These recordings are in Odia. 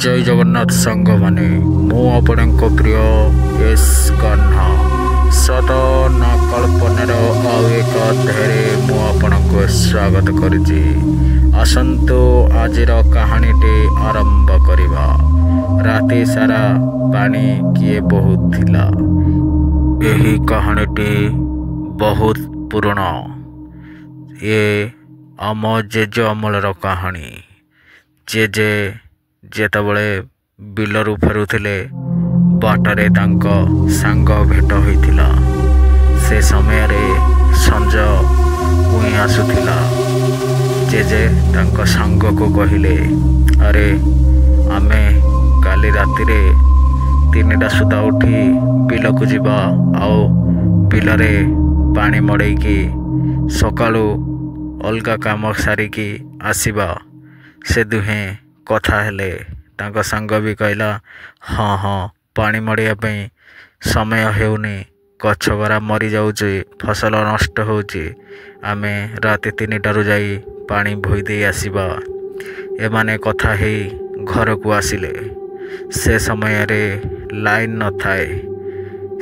ଜୟ ଜଗନ୍ନାଥ ସାଙ୍ଗମାନେ, ମୁଁ ଆପଣଙ୍କ ପ୍ରିୟ ଏସ୍ କାହ୍ନା। ସତ ନା କଳ୍ପନାର ଆଉ ଏକ ଅଧ୍ୟାୟରେ ମୁଁ ଆପଣଙ୍କୁ ସ୍ୱାଗତ କରୁଛି। ଆସନ୍ତୁ ଆଜିର କାହାଣୀଟି ଆରମ୍ଭ କରିବା। ରାତି ସାରା ପାଣି କିଏ ବୋହୁଥିଲା? ଏହି କାହାଣୀଟି ବହୁତ ପୁରୁଣା। ଏ ଆମ ଜେଜେ ଅମଳର କାହାଣୀ। ଜେଜେ ଯେତେବେଳେ ବିଲରୁ ଫେରୁଥିଲେ, ବାଟରେ ତାଙ୍କ ସାଙ୍ଗ ଭେଟ ହୋଇଥିଲା। ସେ ସମୟରେ ସଞ୍ଜ ଉଇଁ ଆସୁଥିଲା। ଜେଜେ ତାଙ୍କ ସାଙ୍ଗକୁ କହିଲେ, ଆରେ ଆମେ କାଲି ରାତିରେ 3ଟା ସୁଦ୍ଧା ଉଠି ବିଲକୁ ଯିବା ଆଉ ବିଲରେ ପାଣି ମଡ଼େଇକି ସକାଳୁ ଅଲଗା କାମ ସାରିକି ଆସିବା। ସେ ଦୁହେଁ କଥା ହେଲେ। ତାଙ୍କ ସାଙ୍ଗ ବି କହିଲା, ହଁ ହଁ, ପାଣି ମଡ଼େଇବା ପାଇଁ ସମୟ ହେଉନି, ଗଛ ଗୁଡ଼ା ମରିଯାଉଛି, ଫସଲ ନଷ୍ଟ ହେଉଛି, ଆମେ ରାତି 3ଟାରୁ ଯାଇ ପାଣି ବୋହି ଦେଇ ଆସିବା। ଏମାନେ କଥା ହେଇ ଘରକୁ ଆସିଲେ। ସେ ସମୟରେ ଲାଇନ୍ ନଥାଏ।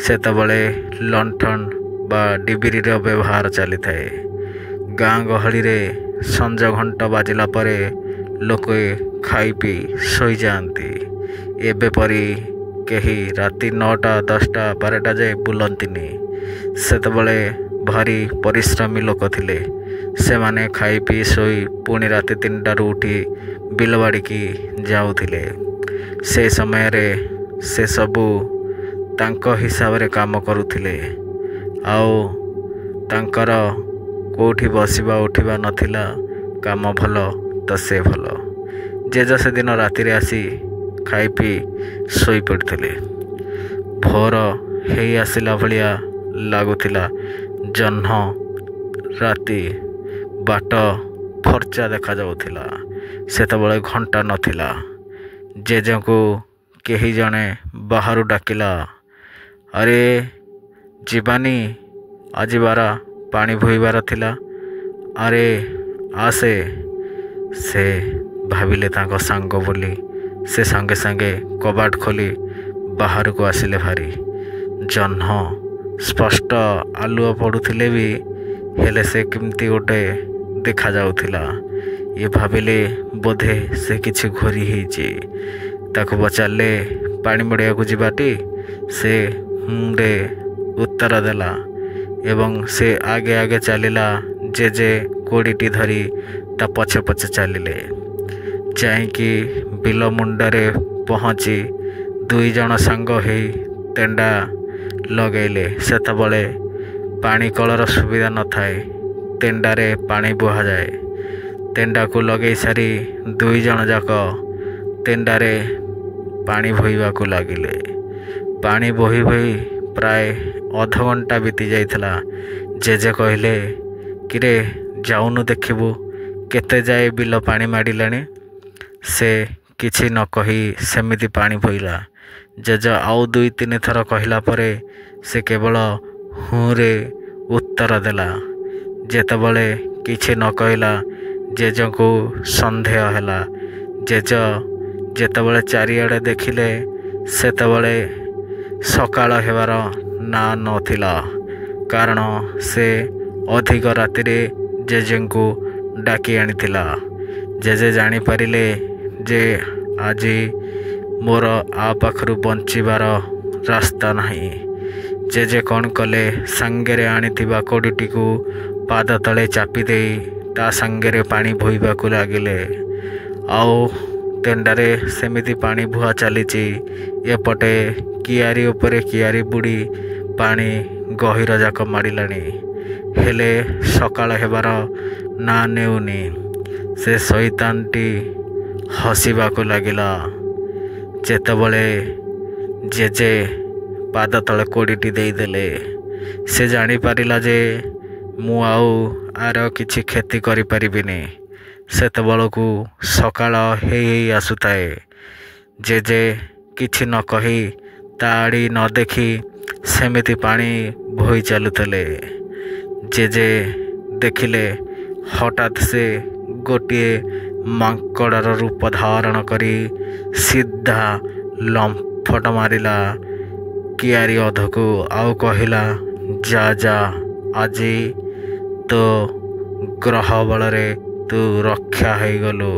ସେତେବେଳେ ଲଣ୍ଠନ ବା ଡିବିରିର ବ୍ୟବହାର ଚାଲିଥାଏ। ଗାଁ ଗହଳିରେ ସଞ୍ଜ ଘଣ୍ଟ ବାଜିଲା ପରେ ଲୋକେ ଖାଇ ପିଇ ଶୋଇଯାଆନ୍ତି। ଏବେ ପରି କେହି ରାତି 9ଟା 10ଟା 12ଟା ଯାଏ ବୁଲନ୍ତିନି। ସେତେବେଳେ ଭାରି ପରିଶ୍ରମୀ ଲୋକ ଥିଲେ। ସେମାନେ ଖାଇ ପିଇ ଶୋଇ ପୁଣି ରାତି 3ଟାରୁ ଉଠି ବିଲବାଡ଼ିକି ଯାଉଥିଲେ। ସେ ସମୟରେ ସେସବୁ ତାଙ୍କ ହିସାବରେ କାମ କରୁଥିଲେ ଆଉ ତାଙ୍କର କେଉଁଠି ବସିବା ଉଠିବା ନଥିଲା। କାମ ଭଲ ତ ସେ ଭଲ। ଜେଜ ସେଦିନ ରାତିରେ ଆସି ଖାଇ ପିଇ ଶୋଇପଡ଼ିଥିଲେ। ଭୋର ହେଇ ଆସିଲା ଭଳିଆ ଲାଗୁଥିଲା। ଜହ୍ନ ରାତି ବାଟ ଫର୍ଚ୍ଚା ଦେଖାଯାଉଥିଲା। ସେତେବେଳେ ଘଣ୍ଟା ନଥିଲା। ଜେଜେଙ୍କୁ କେହି ଜଣେ ବାହାରୁ ଡାକିଲା, ଆରେ ଯିବାନି, ଆଜି ବାରା ପାଣି ବୋହିବାର ଥିଲା, ଆରେ ଆସେ। ସେ ଭାବିଲେ ତାଙ୍କ ସାଙ୍ଗ ବୋଲି। ସେ ସାଙ୍ଗେ ସାଙ୍ଗେ କବାଟ ଖୋଲି ବାହାରକୁ ଆସିଲେ ଭାରି। ଜହ୍ନ ସ୍ପଷ୍ଟ ଆଲୁଅ ପଡ଼ୁଥିଲେ ବି ହେଲେ ସେ କେମିତି ଗୋଟେ ଦେଖାଯାଉଥିଲା। ଇଏ ଭାବିଲେ ବୋଧେ ସେ କିଛି ଘୋରି ହେଇଛି। ତାକୁ ପଚାରିଲେ, ପାଣି ମଡ଼େଇବାକୁ ଯିବାଟି? ସେ ହୁଁରେ ଉତ୍ତର ଦେଲା ଏବଂ ସେ ଆଗେ ଆଗେ ଚାଲିଲା। ଜେଜେ କୋଡ଼ିଟି ଧରି ତା ପଛେ ପଛେ ଚାଲିଲେ। ଯାଇକି ବିଲ ମୁଣ୍ଡରେ ପହଞ୍ଚି 2 ଜଣ ସାଙ୍ଗ ହେଇ ତେଣ୍ଡା ଲଗେଇଲେ। ସେତେବେଳେ ପାଣି କଳର ସୁବିଧା ନଥାଏ, ତେଣ୍ଡାରେ ପାଣି ବୁହାଯାଏ। ତେଣ୍ଡାକୁ ଲଗେଇ ସାରି 2 ଜଣ ଯାକ ତେଣ୍ଡାରେ ପାଣି ବୋହିବାକୁ ଲାଗିଲେ। ପାଣି ବୋହି ବୋହି ପ୍ରାୟ ଅଧଘଣ୍ଟା ବିତି ଯାଇଥିଲା। ଜେଜେ କହିଲେ, କିରେ ଯାଉନୁ ଦେଖିବୁ କେତେ ଯାଏ ବିଲ ପାଣି ମାଡ଼ିଲାଣି। ସେ କିଛି ନ କହି ସେମିତି ପାଣି ବୋହିଲା। ଜେଜ ଆଉ 2-3 ଥର କହିଲା ପରେ ସେ କେବଳ ହୁଁରେ ଉତ୍ତର ଦେଲା। ଯେତେବେଳେ କିଛି ନ କହିଲା, ଜେଜଙ୍କୁ ସନ୍ଦେହ ହେଲା। ଜେଜ ଯେତେବେଳେ ଚାରିଆଡ଼େ ଦେଖିଲେ, ସେତେବେଳେ ସକାଳ ହେବାର ନାଁ ନଥିଲା, କାରଣ ସେ ଅଧିକ ରାତିରେ ଜେଜେଙ୍କୁ ଡାକି ଆଣିଥିଲା। ଜେଜେ ଜାଣିପାରିଲେ ଯେ ଆଜି ମୋର ଆ ପାଖରୁ ବଞ୍ଚିବାର ରାସ୍ତା ନାହିଁ। ଜେଜେ କ'ଣ କଲେ, ସାଙ୍ଗରେ ଆଣିଥିବା କୋଡ଼ିଟିକୁ ପାଦ ତଳେ ଚାପି ଦେଇ ତା ସାଙ୍ଗରେ ପାଣି ବୋହିବାକୁ ଲାଗିଲେ। ଆଉ ତେଣ୍ଡାରେ ସେମିତି ପାଣି ବୁହା ଚାଲିଛି। ଏପଟେ କିଆରି ଉପରେ କିଆରି ବୁଡ଼ି ପାଣି ଗହୀର ଯାକ ମାଡ଼ିଲାଣି, ହେଲେ ସକାଳ ହେବାର ନାଁ ନେଉନି। ସେ ଶୈତାନଟି ହସିବାକୁ ଲାଗିଲା। ଯେତେବେଳେ ଜେଜେ ପାଦ ତଳେ କୋଡ଼ିଟି ଦେଇଦେଲେ, ସେ ଜାଣିପାରିଲା ଯେ ମୁଁ ଆଉ ଆର କିଛି କ୍ଷତି କରିପାରିବିନି। ସେତେବେଳକୁ ସକାଳ ହେଇ ହେଇ ଆସୁଥାଏ। ଜେଜେ କିଛି ନ କହି ତା ଆଡ଼ି ନ ଦେଖି ସେମିତି ପାଣି ବୋହି ଚାଲୁଥିଲେ। ଜେଜେ ଦେଖିଲେ ହଠାତ୍ ସେ ଗୋଟିଏ ମାଙ୍କଡ଼ର ରୂପ ଧାରଣ କରି ସିଧା ଲମ୍ଫଟ ମାରିଲା କିଆରି ଅଧକୁ, ଆଉ କହିଲା, ଯା ଯା, ଆଜି ତୋ ଗ୍ରହ ବଳରେ ତୁ ରକ୍ଷା ହେଇଗଲୁ,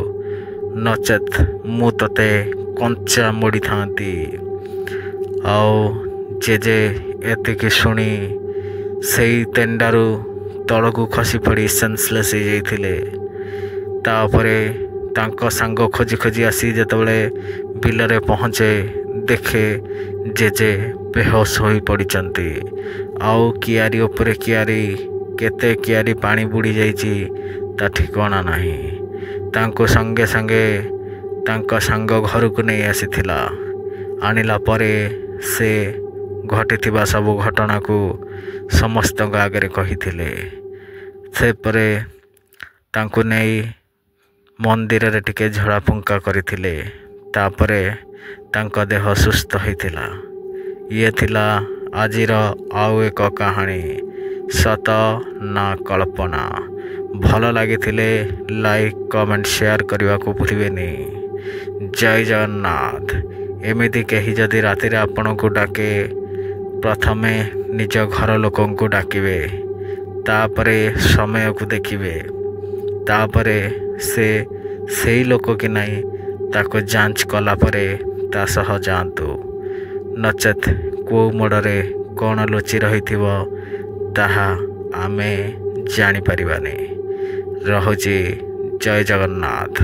ନଚେତ୍ ମୁଁ ତୋତେ କଞ୍ଚା ମୋଡ଼ିଥାନ୍ତି। ଆଉ ଜେଜେ ଏତିକି ଶୁଣି ସେଇ ତେଣ୍ଡାରୁ ତଳକୁ ଖସି ପଡ଼ି ସେନ୍ସଲେସ୍ ହେଇଯାଇଥିଲେ। ତାପରେ ତାଙ୍କ ସାଙ୍ଗ ଖୋଜି ଖୋଜି ଆସି ଯେତେବେଳେ ବିଲରେ ପହଞ୍ଚେ, ଦେଖେ ଜେଜେ ବେହୋସ ହୋଇ ପଡ଼ିଛନ୍ତି, ଆଉ କିଆରି ଉପରେ କିଆରି, କେତେ କିଆରି ପାଣି ବୁଡ଼ି ଯାଇଛି ତା ଠିକଣା ନାହିଁ। ତାଙ୍କୁ ସଙ୍ଗେ ସଙ୍ଗେ ତାଙ୍କ ସାଙ୍ଗ ଘରକୁ ନେଇ ଆସିଥିଲା। ଆଣିଲା ପରେ ସେ ଘଟିଥିବା ସବୁ ଘଟଣାକୁ ସମସ୍ତଙ୍କ ଆଗରେ କହିଥିଲେ। ସେପରେ ତାଙ୍କୁ ନେଇ ମନ୍ଦିରରେ ଟିକେ ଝଡ଼ାଫୁଙ୍କା କରିଥିଲେ, ତାପରେ ତାଙ୍କ ଦେହ ସୁସ୍ଥ ହୋଇଥିଲା। ଇଏ ଥିଲା ଆଜିର ଆଉ ଏକ କାହାଣୀ, ସତ ନା କଳ୍ପନା। ଭଲ ଲାଗିଥିଲେ ଲାଇକ୍, କମେଣ୍ଟ, ସେୟାର କରିବାକୁ ଭୁଲିବେନି। ଜୟ ଜଗନ୍ନାଥ। ଏମିତି କେହି ଯଦି ରାତିରେ ଆପଣଙ୍କୁ ଡାକେ, ପ୍ରଥମେ ନିଜ ଘର ଲୋକଙ୍କୁ ଡାକିବେ, ତାପରେ ସମୟକୁ ଦେଖିବେ, ତାପରେ ସେ ସେଇ ଲୋକ କି ନାହିଁ ତାକୁ ଯାଞ୍ଚ କଲା ପରେ ତା ସହ ଯାଆନ୍ତୁ। ନଚେତ୍ କେଉଁ ମୋଡ଼ରେ କ'ଣ ଲୁଚି ରହିଥିବ ତାହା ଆମେ ଜାଣିପାରିବାନି। ରହୁଛି, ଜୟ ଜଗନ୍ନାଥ।